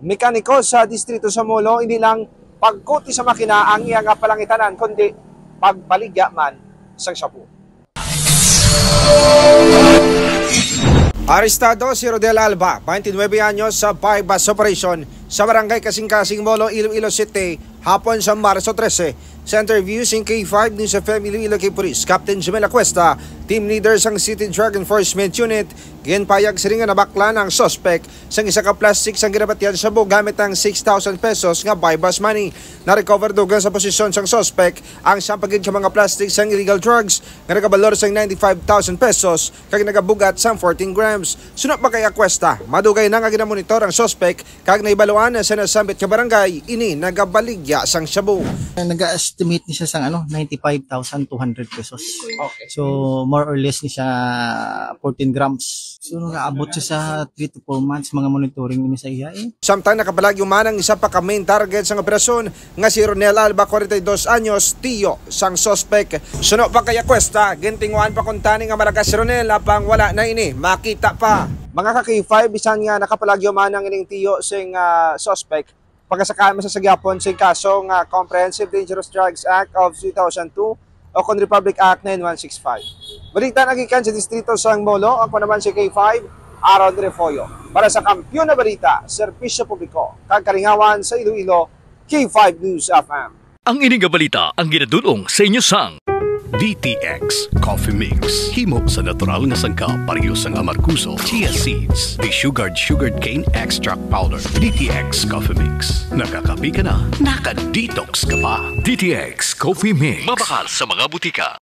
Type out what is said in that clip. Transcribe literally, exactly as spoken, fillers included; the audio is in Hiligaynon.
Mekaniko sa distrito sa Molo, hindi lang pagkuti sa makina ang iya nga palangitanan, kundi pagbaligya man sang shabu. Arestado si Rodel Alba, twenty-nine anyos, sa buy-bust operation sa Barangay Kasing-Kasing, Molo, Iloilo City, hapon sa Marso trese. Sa interview sing K five News F M Iloilo kay Police Captain Jemel Acuesta, team leader sang City Drug Enforcement Unit, ginpayag sini nga nabaklan ang suspek sang isa ka plastic sang ginabatian shabu gamit ang six thousand pesos nga buy-bust money. Na-recover dugang sa posisyon sang suspek ang siyam pa gid ka mga plastic sang illegal drugs nga nagabalor sang ninety-five thousand pesos kag nagabugat sang fourteen grams. Suno pa kay Acuesta, madugay na nga ginamonitor ang suspek kag nahibaluan sa nasambit nga barangay ini nagabaligya sang shabu. Nag-estimate ni siya sang, ano, ninety-five thousand two hundred pesos. Okay. So, more or less ni siya fourteen grams. So, nagaabot siya sa three to four months mga monitoring ini sa iya, eh. Samtang nakapalagyo man ang isa pa ka main target sang operasyon nga si Ronel Alba, forty-dos anyos, tiyo sang suspek. Suno pa kay Acuesta, gintinguhaan pa kuntani nga malagas si Ronel apang wala na ini makita pa. Mga ka K five, bisan nga nakapalagyo man ang ining tiyo sing, ah, suspek, pagasakaan man sa sagyapon sing kaso nga Comprehensive Dangerous Drugs Act of two thousand two o kon Republic Act nine one six five. Balita nagikan sa distrito sang Molo, ako naman si K five, Aaron Refollo. Para sa Kampiyon na Balita, Serbisyo Publiko, kag Kalingawan sa Iloilo, K five News F M. Ang ini nga balita ang ginadul-ong sa inyo sang D T X Coffee Mix. Himo sa natural nga sangkap, pareho sang amargoso, chia seeds, desugared sugarcane extract powder. D T X Coffee Mix. Nakakape ka na, naka-detox ka pa. D T X Coffee Mix. Mabakal sa mga butika.